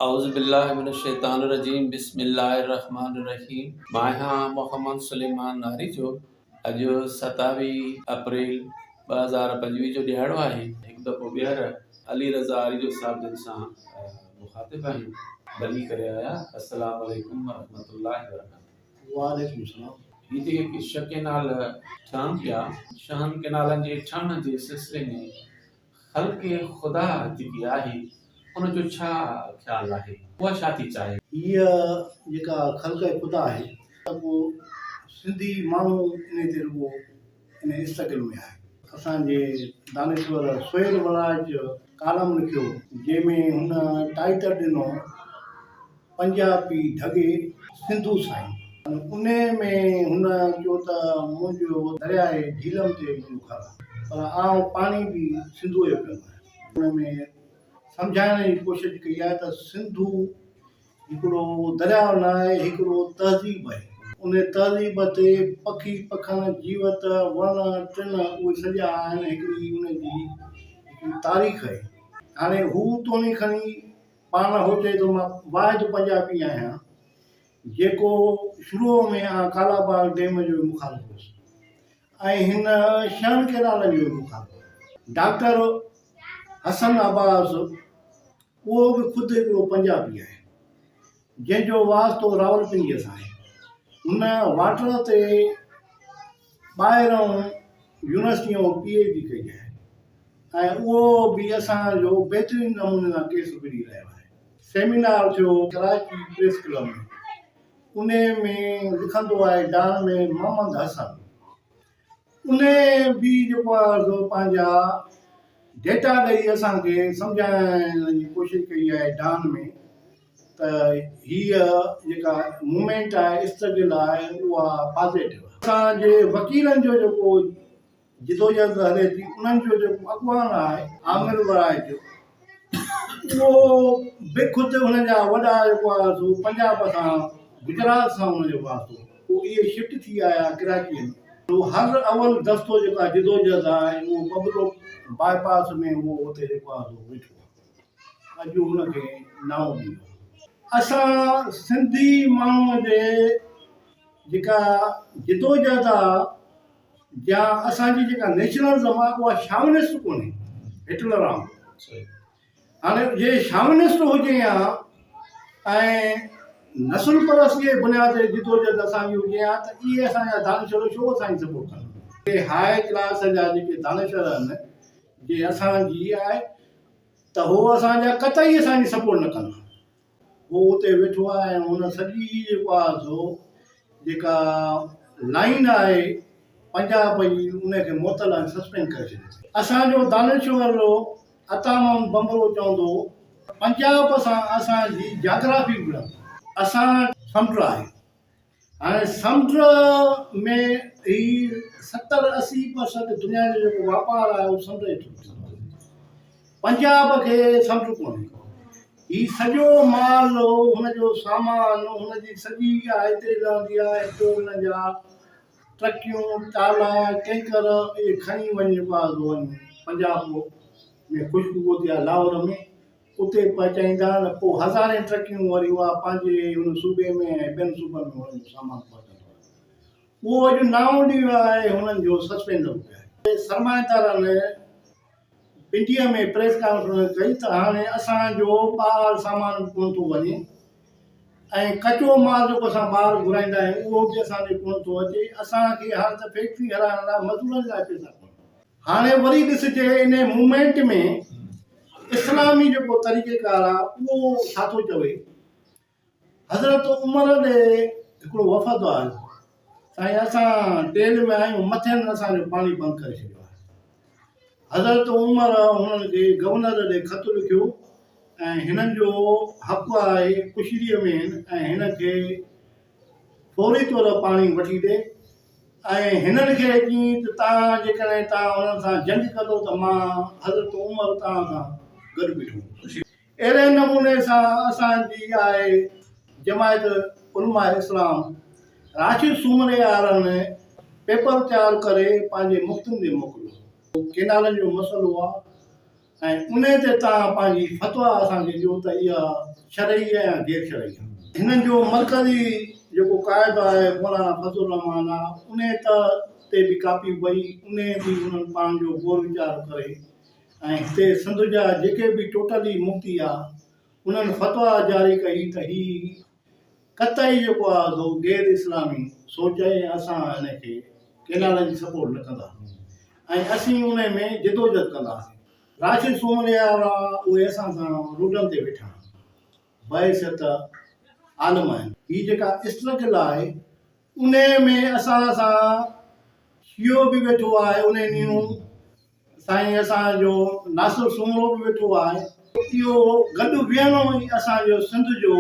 اعوذ بالله من الشيطان الرجيم بسم الله الرحمن الرحيم مان آهيان محمد سليمان ناريجو اڄ 27 اپريل 2025 جو ڏهاڙو آهي هڪ دفعو ٻيهر علي رضا آريجو صاحب جن سان مخاطب آهيون ڀلي ڪري آيا السلام عليڪم ورحمة الله وبرڪاته وعليڪم السلام هي جيڪي شھ ڪينال ٺهن پيا شهن ڪينالن جي ٺهڻ جي سلسلي ۾ خلق خدا جيڪي آهي ان جو ڇا خيال آهي؟ اها ڇا ٿي چاهي؟ هيء جيڪا خلق خدا آهي ته ڪو سنڌي ماڻهو انهي تي رڳو انهي اسٽرگل ۾ آهي. اسان جي دانشور سهيل وراج ڪالم لکيو جنهن ۾ هن ٽائيٽل ڏنو پنجابي ڍڳي سنڌو سائين. انهيء ۾ هن چيو ته منهنجو درياء جهيلم تي منهنجو گهر آهي، پر آئون پاڻي به سنڌوء جو پيئندو آهيان. ان ۾ سمجهائڻ جي ڪوشش ڪئي آهي ته سنڌو هڪڙو درياء نه آهي، هڪڙو تهذيب آهي. ان تهذيب تي پکي پکڻ، جيوت، وڻ ٽڻ اهي سڄا آهن، هڪڙي ان جي هڪڙي تاريخ آهي. هاڻي هو توڻي کڻي پاڻ هو چئي ٿو مان واحد پنجابي آهيان جيڪو شروع ۾ آء ڪالا باغ ڊيم جو مخالف هوس ۽ هن شهن ڪينالن جو مخالف هو. ڊاڪٽر حسن عباس اهو به خود هڪڙو پنجابي آهي جنهن جو واسطو راولپنڊيء سان آهي. هن واٽر تي ٻاهرئون يونيورسٽيء مان پي ايڇ ڊي ڪئي آهي ۽ اهو به اسان جو بهترين نموني سان ڪيس وڙهي رهيو آهي. سيمينار ٿيو ڪراچي پريس ڪلب ۾ انهي ۾ لکندو آهي ڊان ۾ محمد حسن انهي به جيڪو آهي سو پنهنجا ڊيٽا ڏئي اسان کي سمجهائڻ جي ڪوشش ڪئي آهي ڊان ۾ ته هيء جيڪا موومينٽ آهي اسٽرگل آهي اها پازيٽو آهي. اسان جي وڪيلن جو جيڪو جدوجهد هلي ٿي انهن جو جيڪو اڳواڻ آهي عامر ورائي جو اهو به خود انهن جا وڏا جيڪو آهي سو پنجاب سان گجرات سان ان جو واسطو پوء اهي شفٽ ٿي آيا ڪراچيء ۾ سو هر اول دستو جيڪو آهي جدوجهد آهي اهو ببلو باء پاس ۾ اهو اتي جيڪو آهي سو ويٺو آهي اڄ ان کي نائون ڏيندو. اسان سنڌي ماڻهوء جي جيڪا جدوجهد آ يا اسان جي جيڪا نيشنلزم آ اها شاونسٽ ڪونهي هٽلر وانگر. هاڻي جي شاونسٽ هجي ها ۽ نسل پرستي جي بنياد تي جدوجهد اسان جي هجي ها ته اهي اسان جا دانشور ڇو اسان جي سپورٽ ڪن. هاء ڪلاس جا جيڪي دانشور آهن جي اسان جي آهي ته هو اسان جا قطعي اسان جي سپورٽ نه ڪندا. هو اتي ويٺو آهي ۽ هن سڄي جيڪو آهي سو جيڪا لائين آهي پنجاب جي ان کي معطل ۽ سسپينڊ ڪري ڇڏيو اٿئي. اسان جو دانشور عطا محمد بنبرو چوندو هو پنجاب سان اسان جي جاگرافي به اسان سمنڊ آهي. هاڻي سمنڊ ۾ هي 70 80 پرسنٽ دنيا جو جيڪو واپار آهي اهو سمنڊ جي ٿرو ٿيندو آهي. پنجاب کي سمنڊ ڪونهي ڪو. هي سڄو مال هن جو سامان هن جي سڄي اها هتي لهندي آهي پوء هن جا ٽرڪيون ٽالا ٽينڪر اهي کڻي وڃي وڃي پنجاب ۾ خشڪ گودي آهي لاهور ۾ اتي پهچائيندا ته پوء هزارين ٽرڪيون وري اها پنهنجي ان صوبي ۾ ۽ ٻين صوبن ۾ انهن جو سامان پهچندو آهي. اهو اڄ نائون ڏينهن آهي هنن جو سسپينڊ ٿيو آهي. سرمائيدارن پنڊيء ۾ پريس ڪانفرنس ڪئي ته هاڻي اسان جو ٻاهر سامان به ڪونه ٿو وڃي ۽ ڪچو مال جيڪو اسان ٻاهر گهرائيندا آهيون اهو به اسان ڏي ڪونه ٿو اچي، اسان کي هاڻي ته فيڪٽري هلائڻ لاء مزورن لاء پئسا ڪونهن. هاڻي وري ڏسجي انهي موومينٽ ۾ اسلامي جيڪو طريقيڪار آ اهو ڇا ٿو چوي. حضرت عمر ڏي هڪڙو وفد آيو، سائين اسان ٽيل ۾ آهيون مٿين اسان جو پاڻي بند ڪري ڇڏيو آهي. حضرت عمر هنن کي گورنر ڏي خط لکيو ۽ هنن جو حق آهي ڪشريء ۾ آهن ۽ هن کي فوري طور پاڻي وٺي ڏي ۽ هنن کي چيائين ته توهان جيڪڏهن توهان انهن سان جنگ ڪندو ته مان حضرت عمر توهان سان گڏ بيٺو هوندس. اهڙي نموني سان اسان جي آهي جماعت علماء اسلام راشد سومري وارن پيپر تيار ڪري پنهنجي مفتين ڏي موڪليو. ڪينالن جو مسئلو آ. ۽ انهي تي توهان پنهنجي فتويٰ اسان کي ڏيو ته اها شرعي آهي يا غير شرعي آهي. هنن جو مرڪزي جيڪو قائد آهي مولانا فضل الرحمان آهي انهي تي به ڪاپي وئي انهي به انهن پنهنجو غور ويچار ڪري ۽ هتي سنڌ جا جيڪي به ٽوٽلي مفتي آ انهن فتويٰ جاري ڪئي ته هي قطعي جيڪو آ سو غير اسلامي سوچ آهي ۽ اسان ان کي ڪينالن جي سپورٽ نه ڪنداسين ۽ اسين ان ۾ جدوجھد ڪنداسين. راشد سومري وارا اهي اسان سان روڊن تي ويٺا آهن بحيثيت عالم آهن. هي جيڪا اسٽرگل آهي انهي ۾ اسان سان شيعو به ويٺو آهي انهي ڏينهن سائين اسان جو ناصر سومرو به ويٺو آهي. اهو گڏ ويهڻو ئي اسان جو سنڌ جو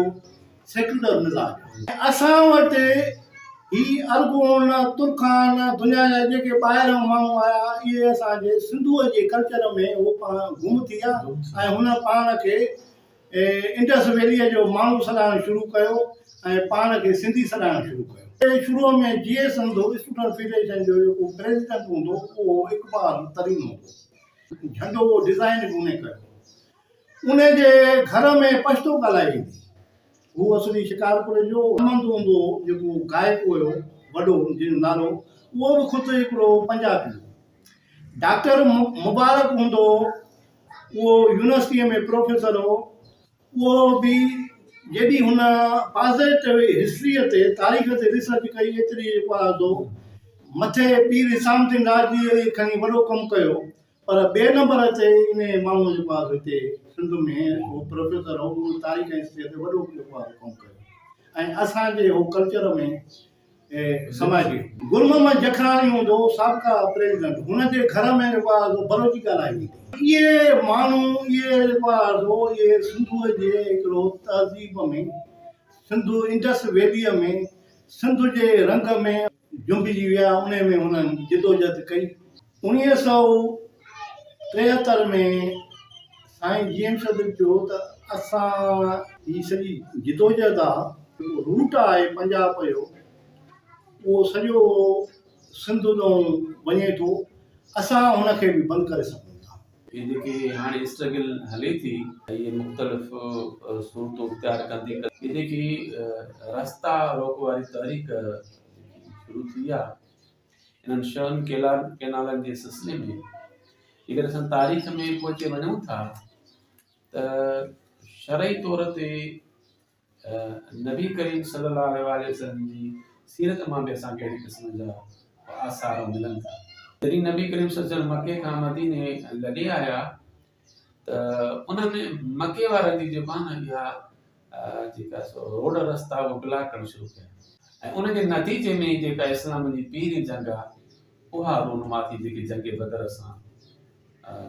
سيڪيولر مزاج آهي. اسان وٽ هي ارغون، ترخان، دنيا جا جيڪي ٻاهران ماڻهو آيا اهي اسان جي سنڌوء جي ڪلچر ۾ هو پاڻ گم ٿي ويا ۽ هن پاڻ کي انڊس ويليء جو ماڻهو سڏائڻ شروع ڪيو ۽ پاڻ کي سنڌي سڏائڻ شروع ڪيو. شروع ۾ جيئي سنڌ اسٽوڊنٽ فيڊريشن جو جيڪو پريزيڊنٽ هوندو اهو اقبال ترين هوندو. جهنڊو ڊزائين به انهي ڪيو. انهي جي گهر ۾ پشتو ڳالهائي ويندي. هو اصلي شڪارپور جو احمد هوندو هو جيڪو گائڪ هيو وڏو جنهن جو نالو اهو به خود هڪڙو پنجابي هو. ڊاڪٽر مبارڪ هوندو هو اهو يونيورسٽيء ۾ پروفيسر هو، اهو به جيڏي هن پازيٽو هسٽريء تي، تاريخ تي ريسرچ ڪئي، ايتري جيڪو آهي سو مٿي پير حسام الدين راشديء کڻي وڏو ڪم ڪيو، پر ٻئي نمبر تي انهيء ماڻهوء جيڪو آهي سو هتي سنڌ ۾ هو پروفيسر هو، اهو تاريخ ۽ هسٽريء تي وڏو جيڪو آهي سو ڪم ڪيو ۽ اسان جي هو ڪلچر ۾ سماجي گل محمد جکراڻي هوندو هو سابقه پريزيڊنٽ هن جي گهر ۾ جيڪو آهي سو بلوچي ڳالهائي ويندي هئي. اهي ماڻهو اهي جيڪو آهي سو اهي سنڌوء جي هڪڙو تهذيب ۾ سنڌو انڊس ويليء ۾ سنڌ جي رنگ ۾ جنبجي ويا انهي ۾ هنن جدوجهد ڪئي. 1973 ۾ سائين جي ايم سيد چيو ته اسان هي سڄي جدوجهد آ جيڪو روٽ آهي پنجاب جو اهو سڄو سنڌ ڏانهن وڃي ٿو اسان هن کي به بند ڪري سگهون ٿا. هي جيڪي هاڻي اسٽرگل هلي ٿي اهي مختلف صورتون اختيار ڪندي هي جيڪي رستا روڪ واري تحريڪ شروع ٿي آ انهن شهن ڪينالن جي سلسلي ۾ جيڪڏهن اسان تاريخ ۾ پهچي وڃون ٿا ته شرعي طور تي نبي ڪريم صلي الله عليه وآله وسلم جي سيرت مان به اسان کي اهڙي قسم جا آثار ملن ٿا. جڏهن نبي ڪريم صلي الله عليه وسلم مڪي کان مديني لڏي آيا ته انهن مڪي وارن جي جيڪو آهي نه اها جيڪا سو روڊ رستا اهي بلاڪ ڪرڻ شروع ڪيا ۽ ان جي نتيجي ۾ جيڪا اسلام جي پهرين جنگ آهي اها رونما ٿي جيڪي جنگ بدر سان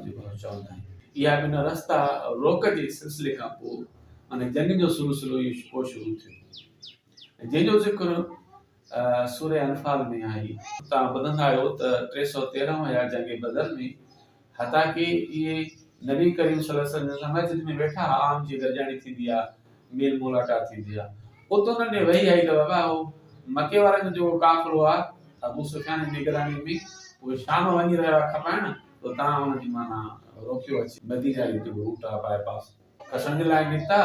جيڪو چوندا آهن اها به ان رستا روڪ جي سلسلي کان پوء ان جنگ جو سلسلو ئي پوء شروع ٿيو جنهن جو ذڪر سوره انفال ۾ آهي. توهان ٻڌندا آهيو ته 313 هيا جنگ بدر ۾ حتيٰ ڪي اهي نبي ڪريم صلي الله عليه وسلم جن سان مسجد ۾ ويٺا ها عام جيئن گڏجاڻي ٿيندي آهي ميل ملاقات ٿيندي آهي اتي انهن ڏي وحي آئي ته بابا اهو مڪي وارن جو جيڪو قافلو آهي ابو سفيان جي نگراني ۾ اهو شام وڃي رهيو آهي کپائڻ ته توهان ان جي معنيٰ روڪيو اچي مديني واري جيڪو روٽ آهي باء پاس کسڻ جي لاء نڪتا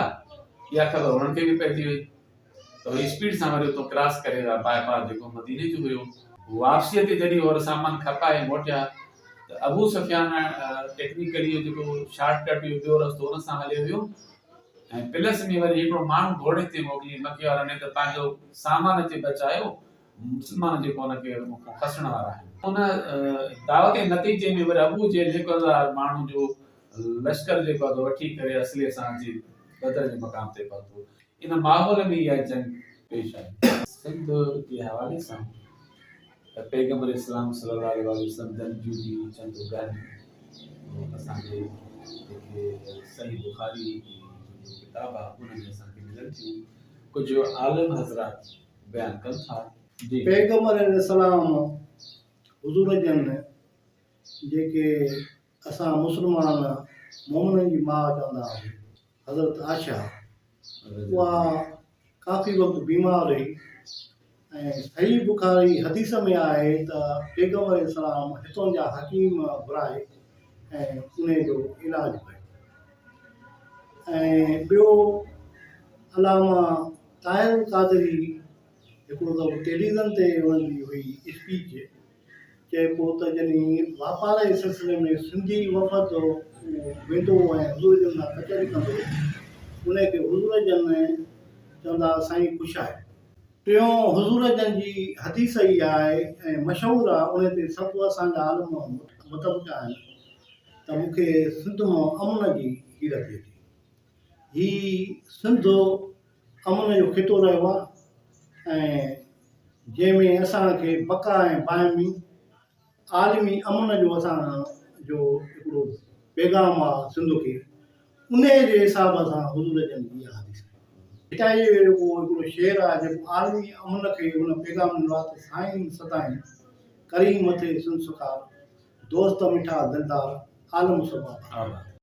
اها خبر انهن کي به پئجي وئي ته وري اسپيڊ سان وري اتان ڪراس ڪري ويا باء پاس جيڪو مديني جو هيو. واپسيء تي جڏهن هو سامان کپائي موٽيا ته ابو سفيان ٽيڪنيڪلي اهو جيڪو شارٽ ڪٽ هيو ٻيو رستو ان سان هليو ويو ۽ پلس ۾ وري هڪڙو ماڻهو گهوڙي تي موڪلي مڪي وارن ڏي ته پنهنجو سامان اچي بچايو مسلمان جيڪو ان کي کسڻ وارا آهن. ان دعوت جي نتيجي ۾ وري ابو جهل هڪ هزار ماڻهن جو لشڪر جيڪو آهي سو وٺي ڪري اصلي سان اچي بدر جي مقام تي پهتو. ان ماحول ۾ اها جنگ پيش آئي. سنڌ جي حوالي سان ته پيغمبر اسلام صلي الله عليه واٰله وسلم جن جون به چند ڳالهيون اسان جي جيڪي صحيح بخاري جو ڪتاب آهي ان ۾ اسان کي ملن ٿيون. ڪجهه عالم حضرات بيان ڪن ٿا. جي. پيغمبر عليه السلام حضور جن جيڪي اسان مسلمان مومنن جي ماء چوندا آهيون حضرت عائشه اها ڪافي وقت بيمار رهي ۽ صحيح بخاري حديث ۾ آهي ته پيغمبر عليه السلام هتون جا حڪيم گهرائي ۽ انهي جو علاج ڪيو ۽ ٻيو علامه طاهر القادري هڪڙو دفعو ٽيليوزن تي انهن جي هئي اسپيچ چئي پيو ته جڏهن واپار جي سلسلي ۾ سنڌي وفد ويندو هو ۽ حضور جن سان ڪچهري ڪندو هو، انهي کي حضور جن چوندا ها سائين خوش آهيو. ٽيون حضور جن جي حديث اها آهي ۽ مشهور آهي انهي تي سڀ اسان جا عالم متفق آهن ته مون کي سنڌ مان امن جي هير ٿئي ٿي. هي سنڌ امن جو خطو رهيو آهي ۽ جنهن ۾ اسان کي بقا ۽ باهمي عالمي امن جو اسان جو هڪڙو پيغام آ سنڌ کي انهي جي حساب سان حضور جن جي اها حديث آهي. ڀٽائي جو جيڪو هڪڙو شعر آ جيڪو عالمي امن کي هن پيغام ڏنو آ ته سائين سدائين ڪرين مٿي سنڌ سڪار دوست مٺا دلدار عالم سڀ آباد.